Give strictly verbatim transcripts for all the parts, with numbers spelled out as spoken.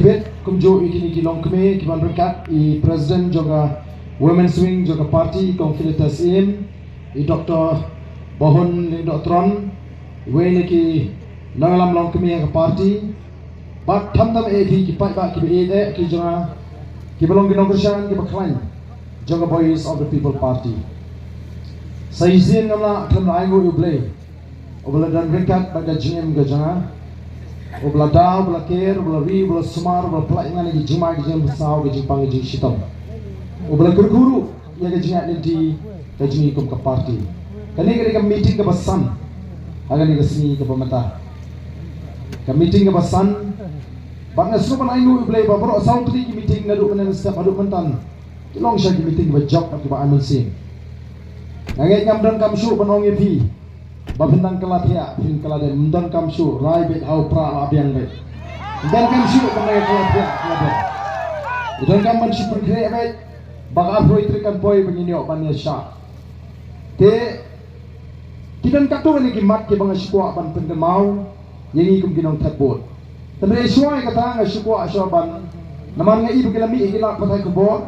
Peit kumjuh ïa kine ki longkmie kiban ryngkat, i President jong ka Women's Wing jong ka party, Kong Felicitas Syiem, i Doctor Bahun Lyngdoh Tron, iwei na ki nongïalam longkmie ka party, bad khamtam eh phi ki paidbah kiba ïeit eh ki jong nga, kiba long ki nongkyrshan kiba khlaiñ jong ka Voice of the People Party. Sa shisien ngam lah khlem da ainguh ïa U Blei uba la don ryngkat bad ka jingim ka jong nga, uba la da, uba la ker, uba la ri, uba la sumar, uba la pynlait ïa nga na ki jingmai, ki jingpynsaw, ki jingpang, ki jingshitom, uba la kyrkhu ruh ïa ka jingïaid lynti ka jong ngi kum ka party. Kane ka dei ka meeting kaba san ha kane ka sngi kaba mynta. Ka meeting kaba san, bad nga sngewbha ban ainguh ïa U Blei ba baroh saw tylli ki meeting naduh mynne mynstep haduh mynta ki long sha ki meeting kiba jop bad kiba ai mynsiem. Nga ngeit ngam donkam shuh ban ong ïa phi ba phin dang kylla thiah, phin kylla dem, ym donkam shuh. Rai beit ha u prah, la biang beit. Ym donkam shuh ban dang kylla thiah, kylla dem. Ym donkam ban shu pynkhreh beit ba ka arphew tarik kan poi ba ngin ïoh ban ïashah. Te ki don katto katne ki mat kiba nga shu kwah ban pynkynmaw ïa ngi kum ki nongthep vote. Hynrei shuwa ïa kata nga shu kwah shuwa ban, namar nga i ba ki la mih ki lad pathai khubor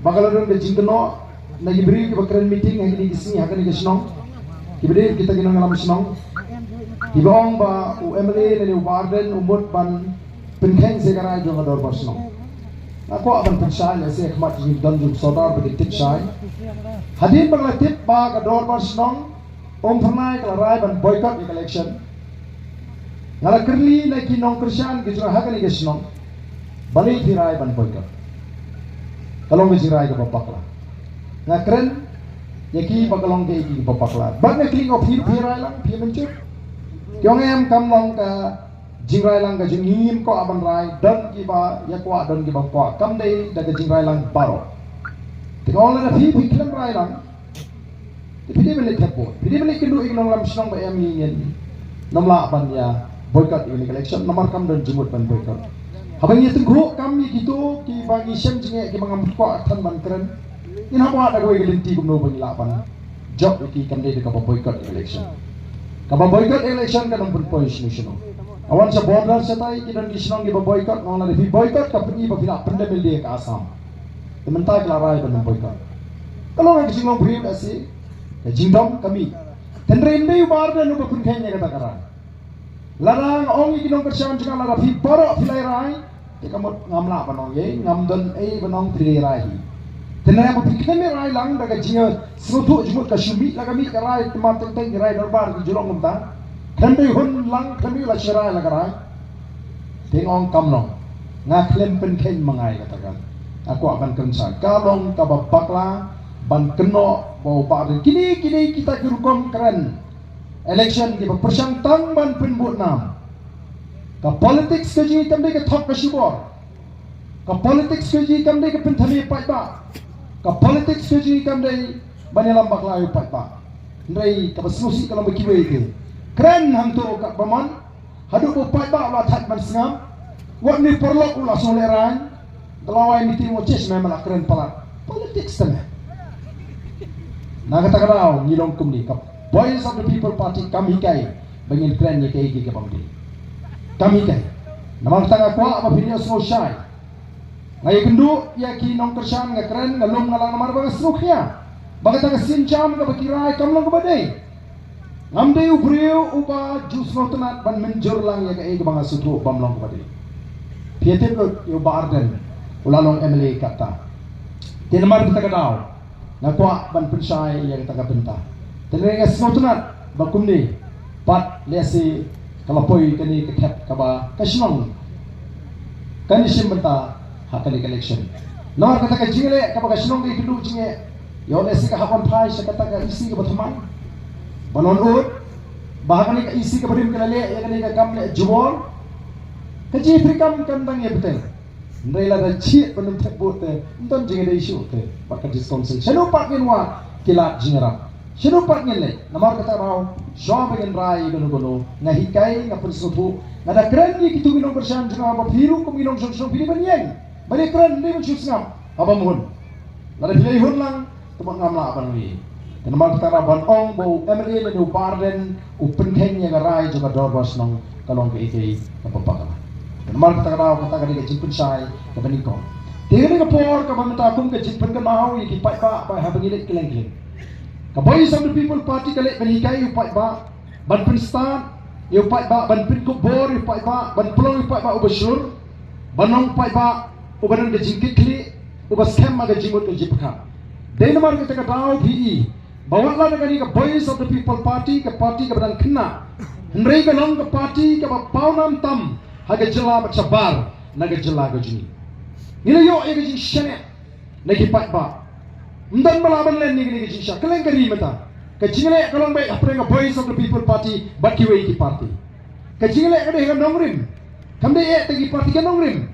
ba ka la don ka jingkynnoh na ki briew kiba kren meeting ha kine ki sngi ha kane ka shnong, kiba dei kita ki nongïalam shnong, kiba ong ba u M L A lane u Bah Ardent u mut ban pynkheiñ sa ïa ka rai jong ka dorbar shnong. Nga kwah ban pynshai lehse ha khmat ki jingdon jong u sordar ba kin tip shai. Hadien ba ka la tip ba ka dorbar shnong Umphyrnai ka la rai ban boycott ïa ka election, nga la kylli na ki nongkyrshan ki jong nga ha kane ka shnong, balei phi rai ban boycott? Ka long ka jingrai kaba bakla. Nga kren ïa ki ba ka long kaei kaei kaba bakla. Bad nga kylli, o phi, phi rai lang, phi mynjur? Ki ong em, kam long ka jingrai lang ka jong ngi, ngim kwah ban rai, don kiba ïa kwah, don kiba kwah, kam dei da ka jingrai lang baroh. Te nga ong, lada phi, phi khlem rai lang, te phi dei ban leit thep vote, phi dei ban leit kynduh ïa ki nongïalam shnong ba em ngi, ngin nym lah ban ïa boycott ïa ka election, namar kam don jingmut ban boycott. Haba ngi ïa tyngkhuh kam ïa kito kiba ngi shem jingeh, kiba ngam kwah than ban kren, ngin hap wad da kawei ka lynti kumno ba ngi lah ban jop ïa ki, kam dei da kaba boycott election. Kaba boycott election kan ym pynpoi shano shano. Nga wan sha border shatai, ki don ki shnong kiba boycott, nga ong lada phi boycott ka pyni ba phi lah pyndem ïalade ïa ka Assam. Te mynta ki la rai ban ym boycott. Ka long ka jinglong briew lehse, ka jingdom ka mih. Hynrei ym dei u Bah Ardent uba pynkheiñ ïa kata ka rai. Lada nga ong ïa ki nongkyrshan jong nga, lada phi baroh phi la rai, te ka mut ngam lah ban ong ei, ngam don ei ban ong, phi la rai hi. Te hynrei haba phi khlem rai lang da ka jingsngewthuh jingmut, ka shu mih la ka mih ka rai, te ma teng teng ki rai dorbar ki ju long kumta. Khlem dei hun lang, khlem dei la shi rai la ka rai. Te nga ong kam long. Nga khlem pynkheiñ ma nga ïa kata ka. Nga kwah ban kren shai, ka long kaba bakla ban kynnoh ba u Bah Ardent, kine, kine kita ki rukom kren election kiba pyrshang tang ban pynbud nam. Ka politics ka jong ngi kam dei ka thok ka shibor. Ka politics ka jong ngi kam dei ka pynthame paidbah. Ka politics ka jong ngi kam dei ban ïalam bakla ïa u paidbah. Hynrei kaba sngewsih ka long ba kiwei ki kren hangto katba mon, haduh ba u paidbah u la thait ban sngap. Wat une u paralok u la sngewlehraiñ. Da la wai meeting, u check me, me la kren palat. Politics te me. Na kata ka daw ngi long kumne, ka Voice of the People Party kam hikai ba ngin kren ïa kaei kaei ka bym dei. Kam hikai. Namar kata nga kwah ba phin ïohsngew shai. Nga ïakynduh ïa ki nongkyrshan, nga kren, nga lum, nga lang namar ba nga sngewkhia ba kata ka sienjam kaba ki rai kam long kaba dei. Ngam dei u briew uba ju sngewtynnat ban mynjur lang ïa kaei kaba nga sngewthuh bym long kaba dei. Phi ïatip lut ïa u Bah Ardent, u la long M L A katta. Te namar kata ka daw nga kwah ban pynshai ïa kata ka bynta. Te nga sngewtynnat ba kumne pat lehse ka la poi kane ka thep kaba ka shnong kan ïashim bynta ha kane ka election. Namar kata ka jingleh kaba ka shnong ka ïakynduh jingeh, ïoh lehse ka hap ban phai sha kata ka E C kaba thymmai ban wan ud ba ha kane ka E C kaba rim ka la leh ïa kane ka kam leh jubor. Ka jingïatreikam kan dang ïa bteng. Hynrei lada jied ban ym thep vote te ym don jingïadei shuh te bad ka District Council. Shano pat ngin wad ki lad jingïarap? Shano pat ngin leit? Namar kata ka daw shuwa ba ngin rai ïa kano kano, nga hikai, nga pynsngewthuh, nga da kren ïa kito ki nongkyrshan jong nga ba phi ruh kum ki nongshong shnong phi dei ban ïeng, ba dei kren, dei ban shu sngap haba mynhun. Lada phi la ïehun lang, te mut ngam lah ban ong ei. Te namar kata ka daw ban ong ba u M L A lane u Bah Ardent u pynkheiñ ïa ka rai jong ka dorbar shnong ka long kaei kaei kaba bakla. Namar kata ka daw kata ka dei ka jingpynshai kaba nyngkong. Te kane ka por kaba mynta kum ka jingpynkynmaw ïa ki paidbah ba haba ngi leit kylleng kylleng, ka Voice of the People Party ka leit ban hikai ïa u paidbah, ban pynstad ïa u paidbah, ban pynkup bor ïa u paidbah, ban pynlong ïa u paidbah uba shlur, ban long u paidbah uba don ka jingkitkhlieh, uba skhem ha ka jingmut ka jingpyrkhat. Dei namar kata ka daw phi i ba wat la da kane ka Voice of the People Party, ka party kaba dang khynnah, hynrei ka long ka party kaba pawnam tam ha ka jylla bad shabar na ka jylla ka jong ngi. Ngi la ïoh ïa ka jingshaniah na ki paidbah. Ym don ba lah ban len ïa kane ka jingshah kylleng ka ri mynta. Ka jingleh ka long beit hapdeng ka Voice of the People Party bad kiwei ki party. Ka jingleh ka dei ka nongrim. Kam dei eh tang ki party ka nongrim.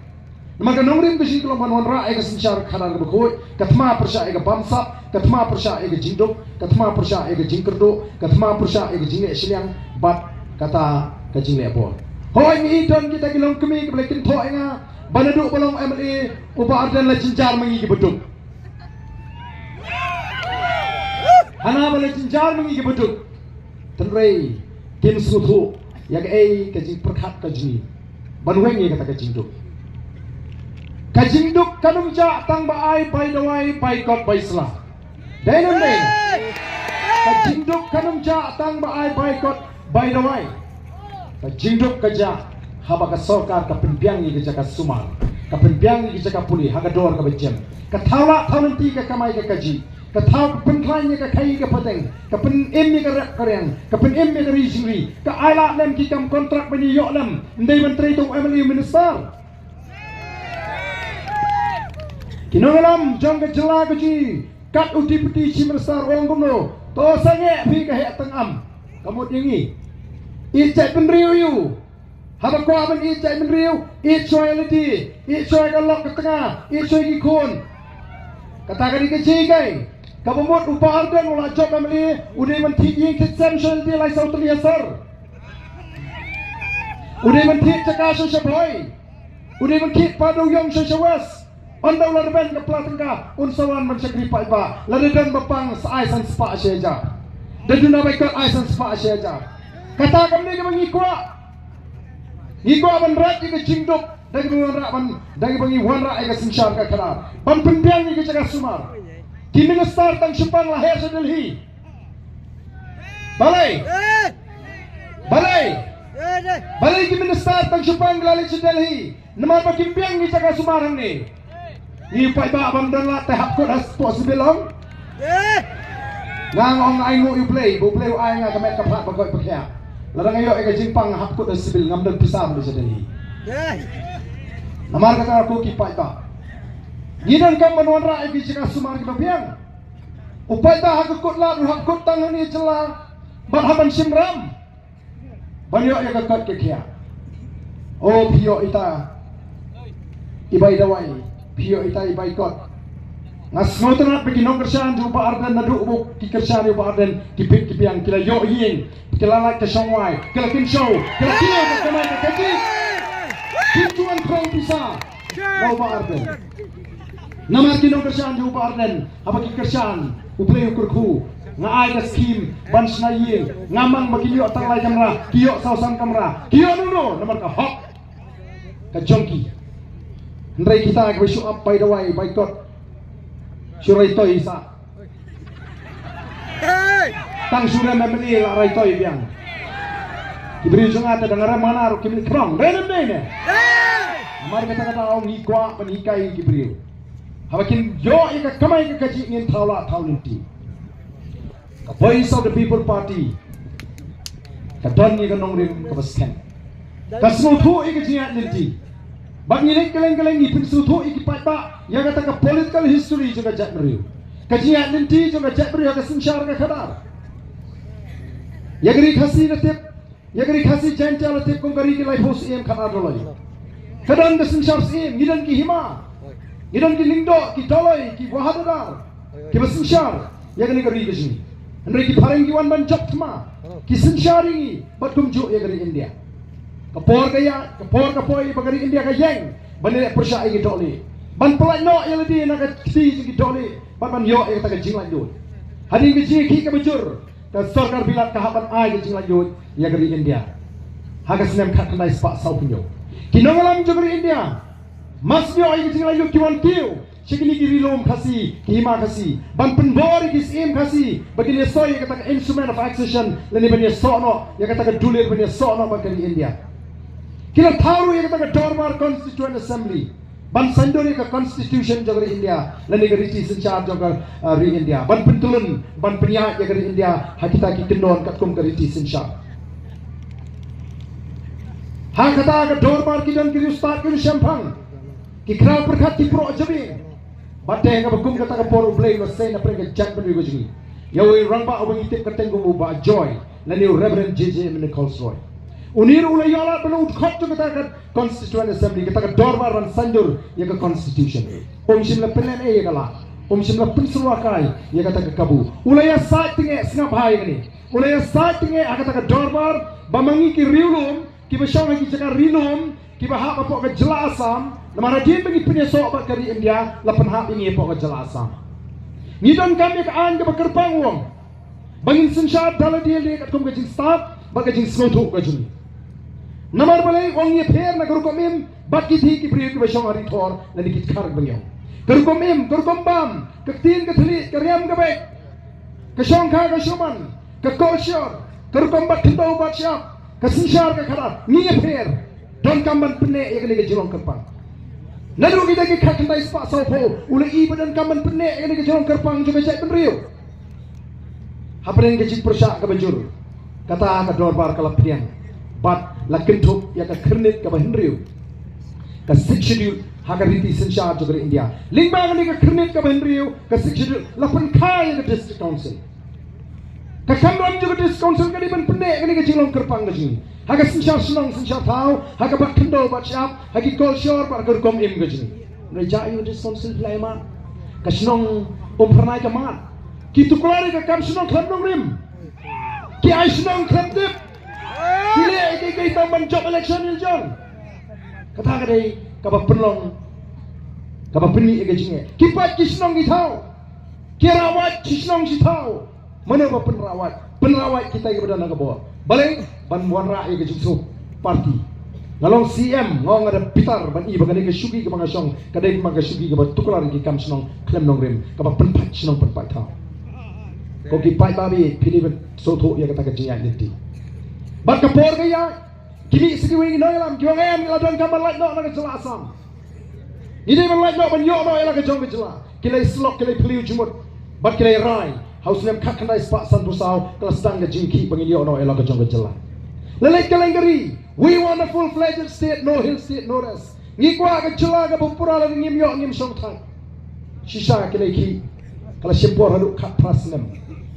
Namar ka nongrim ka jong ngi ka long ban wanrah ïa ka synshar khadar kaba khuid, ka thma pyrshah ïa ka bamsap, ka thma pyrshah ïa ka jingduk, ka thma pyrshah ïa ka jingkyrduh, ka thma pyrshah ïa ka jingleh shiliang bad kata ka jingleh bor. Hooid, ngi don kita ki longkmie kiba la kynthoh ïa nga ba naduh ba long M L A u Bah Ardent la jynjar ma ngi kiba duk. Hana ba la jynjar ma ngi kiba duk, hynrei kim sngewthuh ïa kaei ka jingpyrkhat ka jong ngi ban weng ïa kata ka jingduk. Ka jingduk kan ym jah tang ba ai bai dawai, bai kot, bai sla. Dei ne ym dei? Ka jingduk kan ym jah tang ba ai bai kot, bai dawai. Ka jingduk ka jah haba ka sorkar ka pynbiang ïa ka jaka sumar, ka pynbiang ïa ka jaka pule ha ka dor kaba jem, ka thaw lah thaw lynti ka kamai ka kajih, ka thaw ka pynkhlaiñ ïa ka khaii ka pateng, ka pynim ïa ka rep ka riang, ka pynim ïa ka ri jingri, ka ai lah lem ki kam kontrak ban ïoh lem, ym dei ban trei tang u M L A u minister. Ki nongïalam jong ka jylla ka jong ngi, kat u Deputy Chief Minister u ong kumno, to sangeh phi ka heh tang am. Ka mut ïa ngi. Ïeit jaitbynriew ïa u. Haba kwah ban ïeit jaitbynriew, ïeit shuwa ïa lade, ïeit shuwa ïa ka lok ka tnga, ïeit shuwa ïa ki khun. Kata ka dei ka jinghikai. Kaba mut u Bah Ardent u la jop M L A, u dei ban thied ïing thied sem shuwa ïa lade lai saw tylli ha sor. U dei ban thied jaka shuwa sha Bhoi. U dei ban thied pa Dewïong shuwa sha West. Ynda u la rben ka pla tyngka, un sa wan ban shakri paidbah. Lada don ba pang sa ai san spah shi hajar. Da duna bai kot ai san spah shi hajar. Kata kam dei kaba ngi kwah. Ngi kwah ban rat ïa ka jingduk, da kaba ngi wanrah ban, da kaba ngi wanrah ïa ka synshar ka khadar. Ban pynbiang ïa ka jaka sumar. Ki minister tang shipang la her sha Delhi. Balei? Balei? Balei ki minister tang shipang la leit sha Delhi? Namar ba kim biang ïa ka jaka sumar hangne. Ngi paidbah bym don lad te hap kut ha spah civil ong. Nga nga ong ai nguh ïa U Blei, ba U Blei u ai nga ka met ka phad ba koit ba khiah. Lada nga ïoh ïa ka jingpang hap kut ha civil ngam don pisa ban leit sha Delhi. Namar kata ko ki paidbah, ngi donkam ban wanrah ïa ki jaka sumar kiba biang. U paidbah ha ka kut lad u hap kut tang hangne jylla bad hap ban shim ram ban ïoh ïa ka kot ka khiah. O phi ïoh ita i bai dawai, phi ïoh ita i bai kot. Nga sngewtynnat ba ki nongkyrshan jong u Bah Ardent naduh ba ki kyrshan ïa u Bah Ardent ki bit ki biang, ki la ïoh ïing, ki la lait ka shongwai, ki la kynshew, ki la kiew ka kamai ka kajih. Kim ju wan prong pisa na u Bah Ardent. Namar ki nongkyrshan jong u Bah Ardent, haba ki kyrshan, U Blei u kyrkhu, nga ai ka skim ban shna ïing, nga mang ba kin ïoh tang lai kamra, ki ïoh saw san kamra, ki ïoh nuno namar ka hok ka jong ki. Hynrei kita kiba shu ap bai dawai bai kot, shu rai toi sa. Tang shu rem M L A la rai toi biang. Ki briew jong nga te dang rem mana ruh kim leit khrong. Dei ne ym dei ne? Namar kata ka daw ngi kwah ban hikai ki briew. Haba kin ïoh ïa ka kamai ka kajih ngin thaw lah thaw lynti. Ka Voice of the People Party ka don ïa ka nongrim kaba skhem. Ka sngewthuh ïa ka jingïaid lynti. Bad ngi leit kylleng kylleng ngi pynsngewthuh ïa ki paidbah ïa kata ka political history jong ka jaitbynriew. Ka jingïaid lynti jong ka jaitbynriew ha ka synshar ka khadar. Ïa ka ri Khasi la tip, ïa ka ri Khasi Jaiñtia la tip kum ka ri ki laiphew syiem khadar doloi. Ka don ka synshar syiem, ngi don ki hima, ngi don ki lyngdoh, ki doloi, ki wahadadar, kiba synshar ïa kane ka ri ka jong ngi. Hynrei ki phareng ki wan ban jop thma, ki synshar ïa ngi bad kumjuh ïa ka ri India. Ka por ka ïaid, ka por ka poi ba ka ri India ka ïeng ban leh pyrshah ïa ki dohlieh, ban pyllait noh ïa lade na ka kti jong ki dohlieh bad ban ïoh ïa kata ka jinglaitluid. Hadien ka jingïakhih kaba jur, ka sorkar Bilat ka hap ban ai ka jinglaitluid ïa ka ri India ha ka snem khatkhyndai spah sawphew hynñiew. Ki nongïalam jong ka ri India, mas ïoh ïa ki jinglaitluid ki wan kiew sha kine ki ri lum Khasi, ki hima Khasi, ban pynbor ïa ki syiem Khasi ba kin ïasoi ïa kata ka instrument of accession, lane ban ïasoh noh ïa kata ka dulir ban ïasoh noh bad ka ri India. Ki la thaw ruh ïa kata ka dorbar Constituent Assembly ban saiñdur ïa ka Constitution jong ka ri India lane ka riti synshar jong ka, uh, ri India, ban pyntylun, ban pynïaid ïa ka ri India ha kita ki kyndon katkum ka riti synshar. Ha kata ka dorbar ki don ki riewstad ki riewshemphang, ki khraw pyrkhat ki proh jabieng. Bad te kaba kum kata ka por U Blei u la sei na pdeng ka jaitbynriew ka jong ngi ïa uwei u rangbah uba ngi tip kyrteng kum u Bah Joy, lane u Reverend J J Nichols Roy. Une ruh u la ïoh lad ban long u dkhot jong kata ka Constituent Assembly, kata ka dorbar ban saiñdur ïa ka Constitution. Um shym la pynlehnoh ïa ka lad, um shym la pynsyrwa kai ïa kata ka kabu. U la ïasaid tyngeh, sngap bha ïa kane. U la ïasaid tyngeh ha kata ka dorbar ba ma ngi ki riewlum kiba shong ha ki jaka ri lum kiba hap hapoh ka jylla Assam, namar hadien ba ngi pynïasoh bad ka ri India la pynhap ïa ngi hapoh ka jylla Assam. Ngi donkam ïa ka aiñ kaba kyrpang, u ong, ba ngin synshar da lade lade katkum ka jingstad bad ka jingsngewthuh ka jong ngi. Namar balei? U ong, ngi ïapher na ka rukom im bad ki dei ki briew kiba shong ha ri thor lane ki dkhar ba ngi ong. Ka rukom im, ka rukom bam, ka ktien ka thylliej, ka riam ka beit, ka shongkha ka shongman, ka kolshor, ka rukom bat khyndew bat shyiap, ka synshar ka khadar, ngi ïapher. Donkam ban pynneh ïa kane ka jinglong kyrpang. Naduh kita ki khatkhyndai spah sawphew u la ïohi ba donkam ban pynneh ïa kane ka jinglong kyrpang jong ka jaitbynriew. Hapdeng ka jingpyrshah kaba jur, kata ka dorbar ka la pdiang bad la kynthup ïa ka khyrnit kaba hynriew, ka Sixth Schedule, ha ka riti synshar jong ka ri India. Lyngba kane ka khyrnit kaba hynriew, ka Sixth Schedule, la pynkha ïa ka District Council. Ka kamram jong ka District Council ka dei ban pynneh ïa kane ka jinglong kyrpang ka jong ngi ha ka synshar shnong synshar thaw, ha ka bat khyndew bat shyiap, ha ki kolshor bad ha ka rukom im ka jong ngi. Hynrei jia ïa u District Council phi la ïa mad, ka shnong Umphyrnai ka mad. Ki tuklar ïa ka kam shnong khlem nongrim. Ki ai shnong khlem tip. Ki leh ïa kiei kiei tang ban jop election ïa la jong. Kata ka dei kaba pynlong, kaba pynmih ïa ka jingeh. Ki pait ki shnong ki thaw, ki rawait ki shnong ki thaw. Mano ba pynrawait? Pynrawait kita kiba don ha ka bor. Balei? Ban wanrah ïa ka jingsuk party. Nga long C M, nga ong nga da bitar ban i ba kane ka shuki kaba nga shong ka dei kumba ka shuki kaba tuklar ïa ki kam shnong khlem nongrim, kaba pynpait shnong pynpait thaw. Ko ki paidbah, phi dei ban sngewthuh ïa kata ka jingïaid lynti. Bad ka por ka ïaid, ki mih sa kiwei ki nongïalam, ki ong, em, ngi la donkam ban lait noh na ka jylla Assam. Ngi dei ban lait noh ban ïoh noh ïa la ka jong ka jylla. Ki la ïasyllok, ki la ïaphylliew jingmut bad ki la ïarai. Ha u snem khatkhyndai spah sanphew saw ka la sdang ka jingkhih ba ngin ïoh noh ïa la ka jong ka jylla. La leit kylleng ka ri. We want a full-fledged state, no hill state, no rest. Ngi kwah ka jylla kaba pura, lada ngim ïoh ngim shong thait. Shisha ki la ïakhih, ka la shim por haduh khatphra snem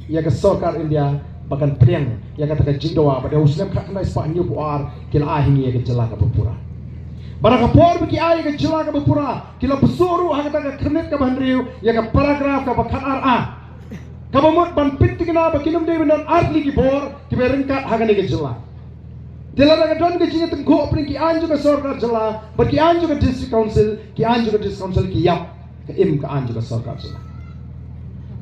ïa ka sorkar India ba kan pdiang ïa kata ka jingdawa, bad ha u snem khatkhyndai spah hynñiewphew ar ki la ai ha ngi ïa ka jylla kaba pura. Bad ha ka por ba ki ai ïa ka jylla kaba pura, ki la pynsuh ruh ha kata ka khyrnit kaba hynriew ïa ka paragraph kaba khatar A, kaba mut ban pynthikna ba kin ym dei ban don artylli ki bor kiba ryngkat ha kane ka jylla. Te lada ka don ka jingïatyngkhuh hapdeng ki aiñ jong ka sorkar jylla bad ki aiñ jong ka District Council, ki aiñ jong ka District Council ki ïap, ka im ka aiñ jong ka sorkar jylla.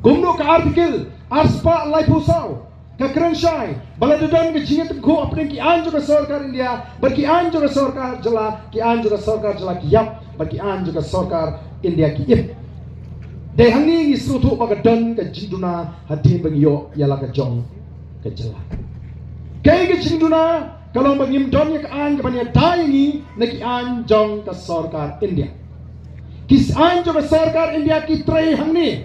Kumno? Ka Article arspah laiphew saw ka kren shai ba lada don ka jingïatyngkhuh hapdeng ki aiñ jong ka sorkar India bad ki aiñ jong ka sorkar jylla, ki aiñ jong ka sorkar jylla ki ïap bad ki aiñ jong ka sorkar India ki im. Dei hangne ngi sngewthuh ba ka don ka jingduna hadien ba ngi ïoh ïa la ka jong ka jylla. Kaei ka jingduna? Ka long ba ngim don ïa ka aiñ kaban ïada ïa ngi na ki aiñ jong ka sorkar India. Ki aiñ jong ka sorkar India ki trei hangne.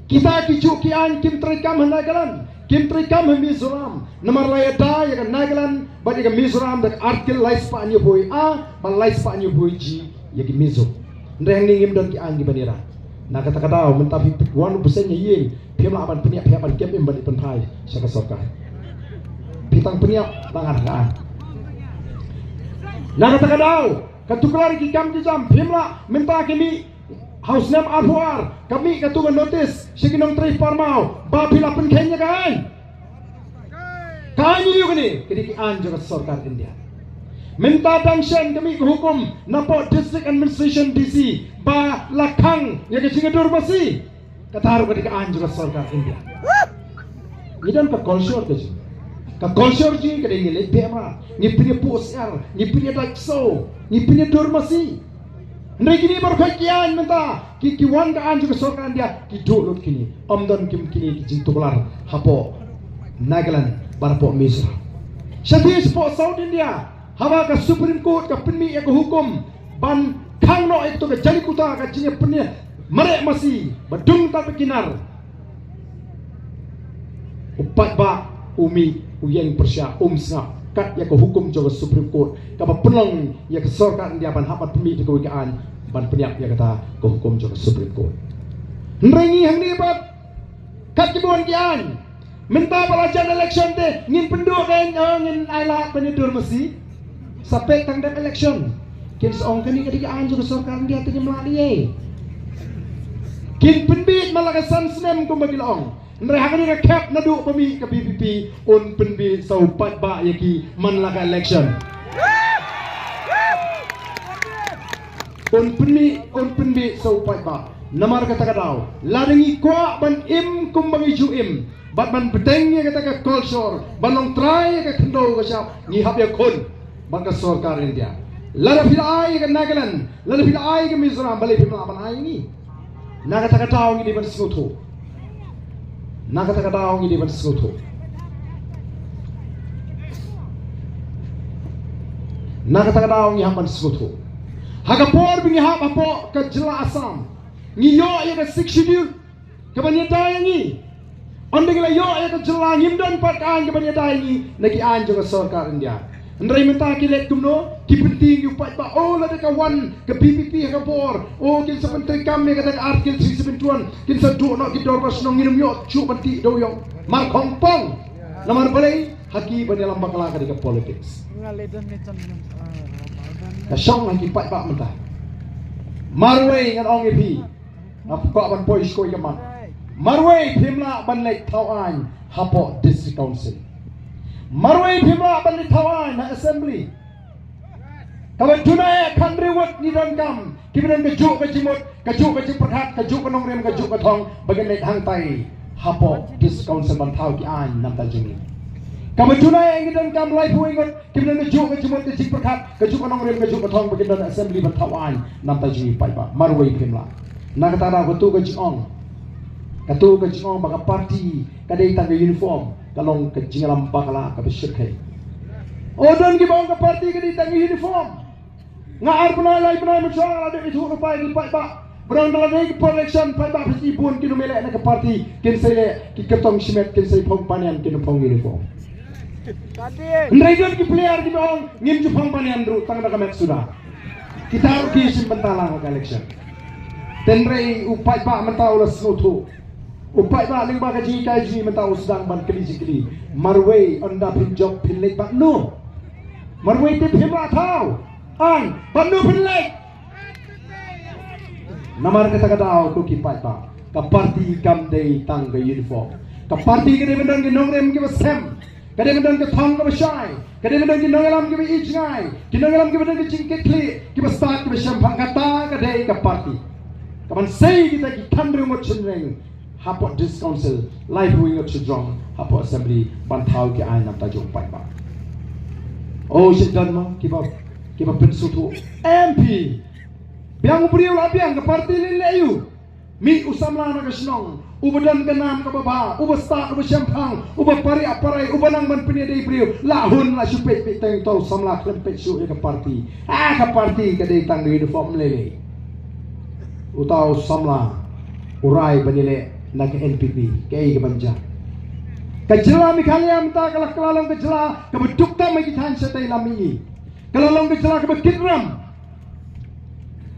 Kita kijuh ki aiñ kim treikam ha Nagaland, kim treikam ha Mizoram. Namar la ïada ïa ka Nagaland bad ïa ka Mizoram da ka Article laispah hynñiewphew A bad laispah hynñiewphew G ïa ki Mizo. Hynrei hangne ngim don ki aiñ kiban ïada. Na kata ka daw mynta phi wan u bseiñ ha ïing, phim lah ban pynïap, phi hap ban kem im ban ïa pynphai sha ka sorkar. Phi tang pynïap, tang ar ka aiñ. Na kata ka daw ka tuklar ki kam ki jam, phim lah. Mynta ki mih ha u snem arphew ar, ka mih katu ka notice sha ki nongtrei pharmaw ba phi la pynkheiñ ïa ka aiñ. Ka aiñ aïu kane? Ka dei ki aiñ jong ka sorkar India. Mynta dang shen ka mih ka hukum napoh District Administration, D C, ba la khang ïa ka jingïadur basi. Kata ruh ka dei ka aiñ jong ka sorkar India. Ngi don ka kolshor ka jong ngi. Ka culture jong ngi ka dei ngi leit beh mrad, ngi pynïapuh syiar, ngi pynïadait ksew, ngi pynïadur masi. Hynrei kine baroh ki aiñ mynta, ki, ki wan ka aiñ jong ka sorkar India, ki duh lut kine. Ym don kim kine ki jingtuklar hapoh Nagaland bad hapoh Mizoram. Shathie shapoh South India, haba ka Supreme Court ka pynmih ïa ka hukum ban khang noh ïa kato ka jali kuta, ka jingïapynïamareh masi ba dung tad bad ki nar. U paidbah u mih u ïeng pyrshah, um sngap kat ïa ka hukum jong ka Supreme Court kaba pynlong ïa ka sorkar India ban hap ban pynmih da kawei ka aiñ ban pynïap ïa kata ka hukum jong ka Supreme Court. Hynrei ngi hangne pat, kat kiba wan ki aiñ, mynta ba la jan election te ngin pynduh kein, oh, ngin ailad ban ïadur masi. Sa peit tang dep election kin sa ong kane ka dei ka aiñ jong ka sorkar India, te ngim lah lei. Kin pynbieit man la ka san snem kumba ki la ong. Hynrei ha kane ka khep naduh ba mih ka V P P, un pynbieit sa u paidbah ïa ki man la ka election. Un pynbieit, un pynbieit sa u paidbah. Namar kata ka daw, lada ngi kwah ban im kumba ngi ju im bad ban bteng ïa kata ka culture, ban long trai ïa ka khyndew ka shyiap, ngi hap ïakhun bad ka sorkar India. Lada phi la ai ïa ka Nagaland, lada phi la ai ïa ka Mizoram, balei phim lah ban ai ïa ngi? Na kata ka daw ngi dei ban sngewthuh. Na kata ka daw ngi dei ban sngewthuh. Na kata ka daw ngi hap ban sngewthuh. Ha ka por ba ngi hap hapoh ka jylla Assam, ngi ïoh ïa ka Sixth Schedule kaban ïada ïa ngi. Ynda ngi la ïoh ïa ka jylla, ngim don pat ka aiñ kaban ïada ïa ngi na ki aiñ jong ka sorkar India. Hynrei mynta ki leit kumno, ki pyntieng ïa u paidbah, oh, lada ka wan ka V P P ha ka bor, oh, kin sa pyntreikam ïa kata ka Article three seven one, kin sa duh noh ki dorbar shnong, ngin ym ïoh shuh ban tih dewïong. Mar khongpong. Namar balei? Ha ki ban ïalam bakla ka dei ka politics. Ka shong ha ki paidbah mynta. Marwei ngan ong ïa phi. Nga kwah ban poi sha kawei ka mat. Marwei phim lah ban leit thaw aiñ hapoh District Council. Marwei phim lah ban leit thaw aiñ ha Assembly. Kaba duna ïa ka khyndew ngut ngi donkam kiba don kajuh ka jingmut, kajuh ka jingpyrkhat, kajuh ka nongrim, kajuh ka thong ba kin leit hangtai hapoh District Council ban thaw ki aiñ na bynta jong ngi. Kaba duna ïa ngi donkam laiphew ngut kiba don kajuh ka jingmut, ka jingpyrkhat, kajuh ka nongrim, kajuh ka thong ba kin don Assembly ban thaw aiñ na bynta jong ngi paidbah. Marwei phim lah. Na kata ka daw kato ka jingong, kato ka jingong ba ka party ka dei tang ka uniform, ka long ka jingïalam bakla kaba shyrkhei. Oh, don kiba ong ka party ka dei tang ka uniform. Nga ar bnai lai bnai mynshuwa nga la dep ithuh lypa ïa ki paidbah. Ba dang da la dei ka por election, paidbah phi i bun kin ym leh na ka party, kin sa leh ki kyrtong shimet, kin sa phong banian, kin phong uniform. Hynrei don ki player kiba ong ngim ju phong banian ruh tang da ka met suda. Kita ruh ki shim bynta lang ha ka election. Hynrei u paidbah mynta u la sngewthuh. U paidbah lyngba ka jinghikai jong ngi mynta u sdang ban kylli jingkylli. Marwei ynda phin jop phin leit bad no? Marwei te phim lah thaw aiñ, bad no phin leit? Namar kata ka daw ko ki paidbah, ka party kam dei tang ka uniform. Ka party ka dei ban don ki nongrim kiba sem. Ka dei ban don ka thong kaba shai. Ka dei ban don ki nongïalam kiba ïeit jngai. Ki nongïalam kiba don ka jingkitkhlieh, kiba stad, kiba shemphang. Kata ka dei ka party. Kaban sei kita ki khyndew ngut shynrang hapoh District Council, laiphew ngut shajrong hapoh Assembly ban thaw ki aiñ na bynta jong u paidbah. Oh, shet don mo kiba, kiba pynsngewthuh? Em phi. Biang u briew la biang, ka party leh leh ïa u. Mih u samla na ka shnong uba don ka nam kaba bha, uba stad, uba shemphang, uba pariah parai, uba nang ban pynïadei briew. La hun la shu peit peit teng uta u samla khlem peit shuh ïa ka party. Ah, ka party ka dei tang ka uniform lei lei. Uta u samla u rai ban ïaleh na ka N P P, kaei kaban jia? Ka jylla Meghalaya mynta ka la, ka la long ka jylla kaba duk tam ha ki thaiñ shatei lam mihngi. Ka la long ka jylla kaba kit ram.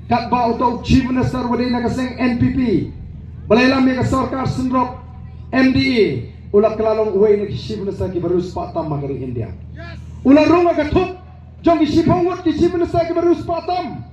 Katba uta u Chief Minister uba dei na ka seng N P P, ba la ïalam ïa ka sorkar synrop M D A, u la kylla long uwei na ki Chief Minister kiba riewspah tam ha ka ri India. U la rung ha ka thup jong ki shiphew ngut ki Chief Minister kiba riewspah tam.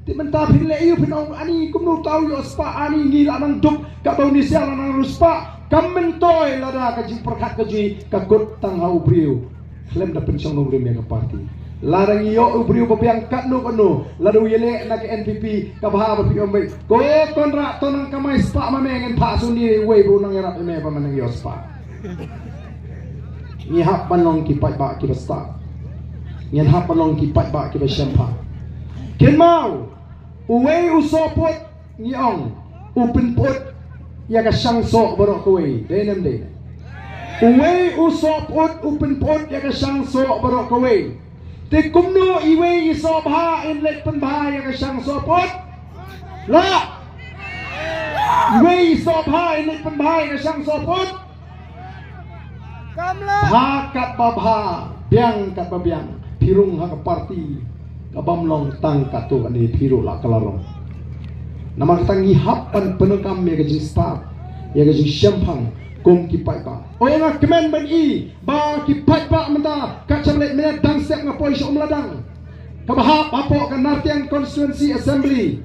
Te mynta phin leh ïa u, phin ong ani kumno uta u ïoh spah, ani ngi la nang duk, katba u Nisiah la nang riewspah. Kam myntoi lada ka jingpyrkhat ka jong ngi ka kut tang ha u briew khlem da pynshong nongrim ïa ka party. Lada ngi ïoh u briew ba biang katno katno, lada u ïaleh na ka N P P, ka bha ba phi ong beit, ko Conrad, to nang kamai spah ma me, ngin phah shuh ïa uwei ba u nang ïarap ïa me ba me nang ïoh spah. Ngi hap ban long ki paidbah kiba stad. Ngin hap ban long ki paidbah kiba shemphang. Kynmaw, uwei u sohput ngi ong u pynput ïa ka shang soh baroh kawei. Dei ne em dei? Uwei u sohput u pynput ïa ka shang soh baroh kawei. Te kumno iwei i soh bha in leit pynbha ïa ka shang sohput? La iwei i soh bha in leit pynbha ïa ka shang sohput? Bha katba bha, biang katba biang, phi rung ha ka party kabym long tang katto katne, phi ruh la ka la long. Namar kata ngi hap ban pyndonkam ïa ka jingstad, ïa ka jingshemphang kum ki paidbah. Oi, nga kmen ban i ba ki paidbah mynta ka cham leh mynta dang step nga poi sha Umladang. Kaba hap hapoh ka Nartiang Constituency Assembly,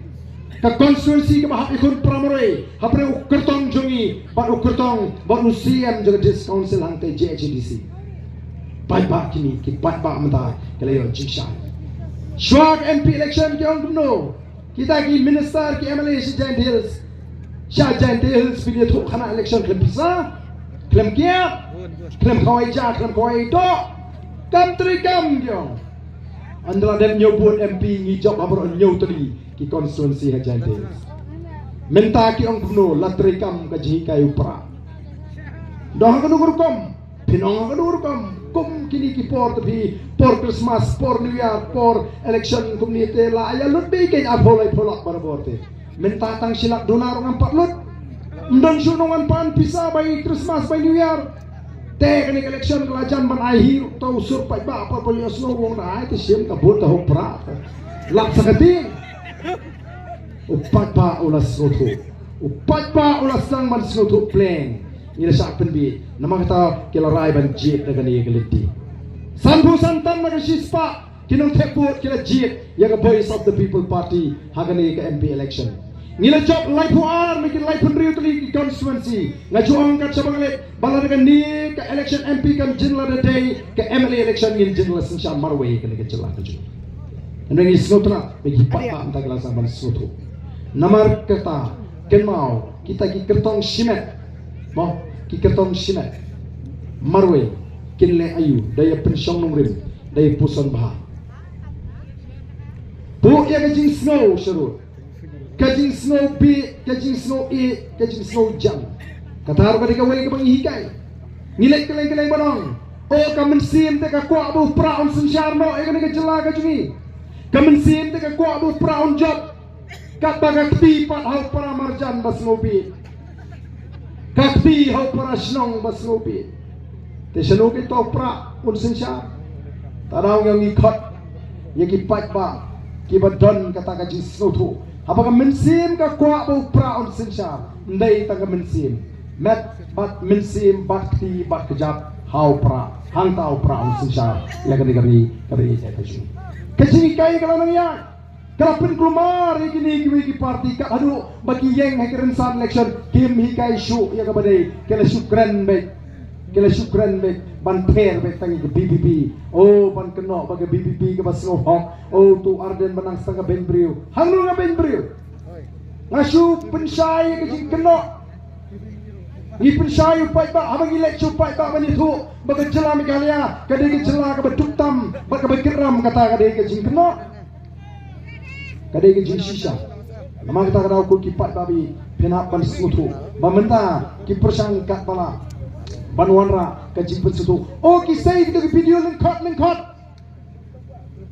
ka constituency kaba hap ïakhun para marwei, hapdeng u kyrtong jong ngi bad u kyrtong bad u C M jong ka District Council hangtei J H A D C. Paidbah kine, ki paidbah mynta ki la ïoh jingshai. Shuwa ka M P election ki ong kumno? Kita ki minister ki M L A sha Jaintia Hills, sha Jaintia Hills phi ïathuh khana election khlem pisa, khlem kiad, khlem khawai ja, khlem khawai doh. Kam trei kam ki ong. Ynda la dep hynñiew vote M P ngi jop ha baroh hynñiew tylli ki constituency ha Jaintia Hills. Mynta ki ong kumno? La trei kam ka jinghikai u Prah. Doh ha kano ka rukom? Phin ong ha kano ka rukom? Kum kine ki por te phi, por Christmas, por New Year, por election kumne te la ïa lut beit kein arphew laiphew lak barabor te. Mynta tang shi lak duna ruh ngam pat lut. Ym don shuh nongwan pan pisa bai Christmas bai New Year. Te kane ka election ka la jan ban ai hi ruh, to u sur paidbah pat pynïohsngew u ong da ai te shim ka vote da hok Prah. Lap sa ka tieng. U paidbah u la sngewthuh. U paidbah u la sdang ban sngewthuh pleng. Ngi la shah pynbieit. Namar kata ki la rai ban jied da kane ka lynti. Sanphew san tam na ka shispah ki nongthep vote ki la jied ïa ka Voice of the People Party ha kane ka M P election. Ngi la jop laiphew ar ne ki laiphew hynriew tylli ki constituency. Nga ju ong kat shaba nga leit ba lada kane ka election M P kan jin lada dei, ka M L A election ngin jin la synshar marwei kane ka jylla ka jong ngi. Hynrei ngi sngewtynnat ba ki paidbah mynta ki la sdang ban sngewthuh. Namar kata kynmaw kita ki kyrtong shimet, mo, ki kyrtong shimet marwei kin leh aïu? Da ïa pynshong nongrim, da ïa puson bha. Buh ïa ka jingsngew sharud, ka jingsngew bieit, ka jingsngew ïeit, ka jingsngew jam. Kata ruh ka dei kawei kaba ngi hikai. Ngi leit kylleng kylleng ban ong, o, ka mynsiem te ka kwah ba u Prah un synshar noh ïa kane ka jylla ka jong ngi. Ka mynsiem te ka kwah ba u Prah un jop katba ka kti pat ha u para marjan ba sngewbha, ka kti ha u para shnong ba sngewbha. Te shano kato u Prah un synshar? Te ngi ong ngi khot ïa ki paidbah kiba don kata ka jingsngewthuh. Haba ka mynsiem ka kwah ba u Prah un synshar, ym dei tang ka mynsiem, met bad mynsiem bad kti bad kjat ha u Prah, hangta u Prah un synshar ïa kane ka ri, ka ri ka jong ngi. Ka jinghikai ka la nang ïaid. Ka la pynkulmar ïa kine kiwei ki party kat haduh ba ki ïeng ha ki rynsan election kim hikai shuh ïa kaba dei, ki la shu kren beit, ki la shu kren beit ban pher beit tang ïa ka V P P. O, ban kynnoh ba ka V P P kaba sngewhok. O, to Ardent ba nang sdang ka beiñ briew. Hangno nga beiñ briew? Nga shu pynshai ïa ka jingkynnoh. Ngi pynshai u paidbah, haba ngi leit sha u paidbah ban ïathuh ba ka jylla Meghalaya ka dei ka jylla kaba duk tam bad kaba kyrram, kata ka dei ka jingkynnoh. Ka dei ka jingshisha. Namar kata ka daw ko ki paidbah, phin hap ban sngewthuh ba mynta ki pyrshang katba lah ban wanrah ka jingpynsngewthuh. O, ki sei kito ki video lyngkhot lyngkhot,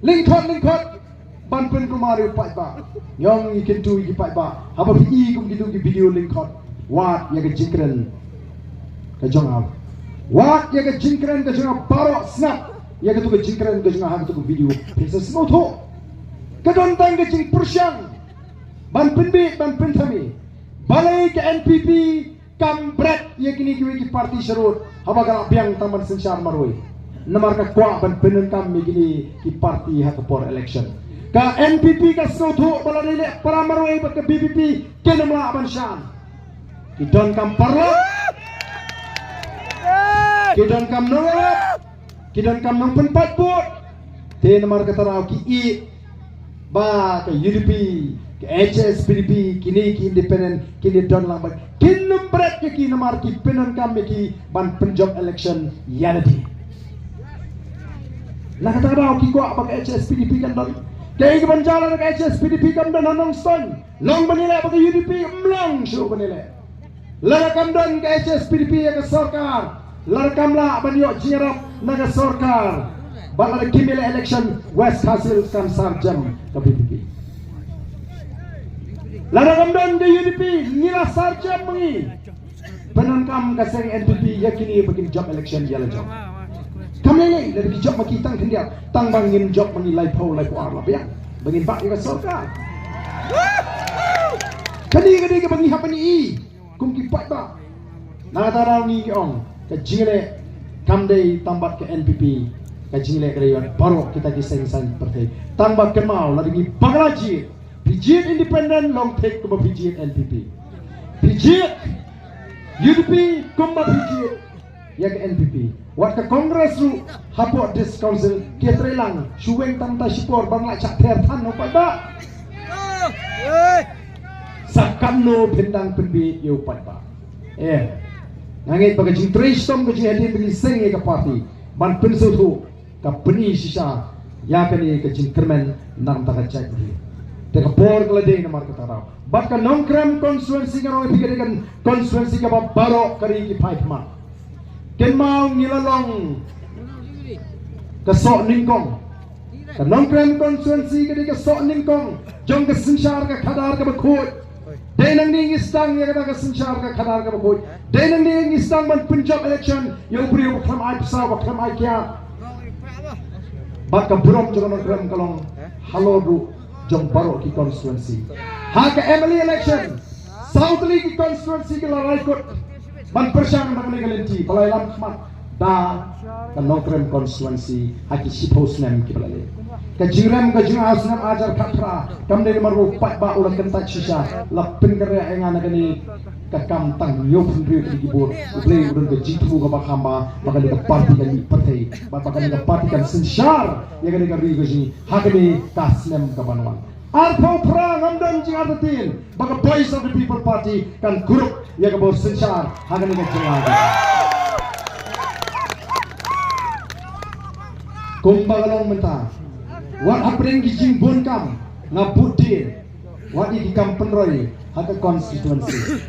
lyngkhot lyngkhot ban pynkulmar ïa u paidbah. Ngi ong ngi kyntu ïa ki paidbah, haba phi i kum kito ki video lyngkhot, wad ïa ka jingkren ka jong nga. Wad ïa ka jingkren ka jong nga baroh, sngap ïa kato ka jingkren ka jong nga ha kato ka video, phin sa sngewthuh. Ka don tang ka jingpyrshang ban pynbieit, ban pynthame. Balei ka N P P kam bret ïa kine kiwei ki party sharud haba ka la biang tang ban synshar marwei? Namar ka kwah ban pyndonkam ïa kine ki party ha ka por election. Ka N P P ka sngewthuh ba lada leh para marwei bad ka V P P kin ym lah ban shah. Ki donkam paralok, ki donkam nonglap, ki donkam nongpynpait vote. Te namar kata ruh ki ïeit ba ka U D P, ka H S P D P, kine ki independent, kine don lang bad kin ym bret ïa ki namar ki pyndonkam ïa ki ban pynjop election ïa lade. Na kata ka daw ki kwah ba ka H S P D P kan don. Kaei kaban jia lada ka H S P D P kam don ha Nongstoiñ? Long ban ïaleh bad ka U D P? Ym long shuh ban ïaleh. Lada kam don ka H S P D P ha ka sorkar, lada kam lah ban ïoh jingïarap na ka sorkar, bad lada kim ïaleh election, West Khasi Hills kan sar jem ka V P P. Lada kam don ka U D P, ngi la sar jem ma ngi. Pyndonkam ka seng N P P ïa kine ba kin jop election ïa la jong. Kam lei lei lada ki jop ma ki tang khyndiat, tang ba ngin jop ma ngi laiphew laiphew ar la biang ba ngin bah ïa ka sorkar. Kane ka dei kaba ngi hap ban ïohi kum ki paidbah. Na kata ka daw ngi ong ka jingleh kam dei tang bad ka N P P, ka jingleh ka dei bad baroh kita ki seng saiñ pyrthei. Tang ba kynmaw, lada ngi bakla jied, phi jied independent long thik kumba phi jied N P P. Phi jied U D P kumba phi jied ïa ka N P P. Wat ka Congress ruh hapoh District Council ki trei lang shu weng tang ta shipor ban lah shah ther than u paidbah. Sa katno phin dang pynbieit ïa u paidbah? Eh, nga ngeit ba ka jingtrei shitom, ka jinghadien ba ngi seng ïa ka party ban pynsngewthuh, ka pyni shisha ïa kane ka jingkyrmen na ka bynta ka jaitbynriew. Te ka por ka la dei namar kata ka daw. Bad ka Nongkrem constituency, nga ong ïa phi, ka dei ka constituency kaba baroh ka ri ki phai khmat. Kynmaw, ngi la long ka soh nyngkong. Ka Nongkrem constituency ka dei ka soh nyngkong jong ka synshar ka khadar kaba khuid. Dei nangne ngi sdang ïa kata ka synshar ka khadar kaba khuid. Dei nangne ngi sdang ban pynjop election ïa u briew ba khlem ai pisa, ba khlem ai kiad. Bad ka burom jong ka Nongkrem ka long halor ruh jong baroh ki constituency. Ha ka M L A election, saw tylli ki constituency ki la rai kut ban pyrshang na kane ka lynti, ba la ïalam khmat da ka Nongkrem constituency ha ki shiphew snem kiba la leit. Ka jingrem ka jong u snem ar hajar khatphra kam dei namar u paidbah u la kyntait shisha, la pynkhreh ïa nga na kane ka kam tang hynñiewphew hynriew tylli ki vote. U Blei u don ka jingthmu kaba kham bha ba kane ka party kan mih pyrthei, ba, ba kane ka party kan synshar ïa kane ka ri ka jong ngi ha kane ka snem kaban wan. Arphew phra ngam don jingartatien ba ka Voice of the People Party kan kurup ïa ka bor synshar ha kane ka jylla. Kumba ka long mynta, wat hapdeng ki jingbun kam nga bud dien, wat ïa ki kam pynroi ha ka constituency.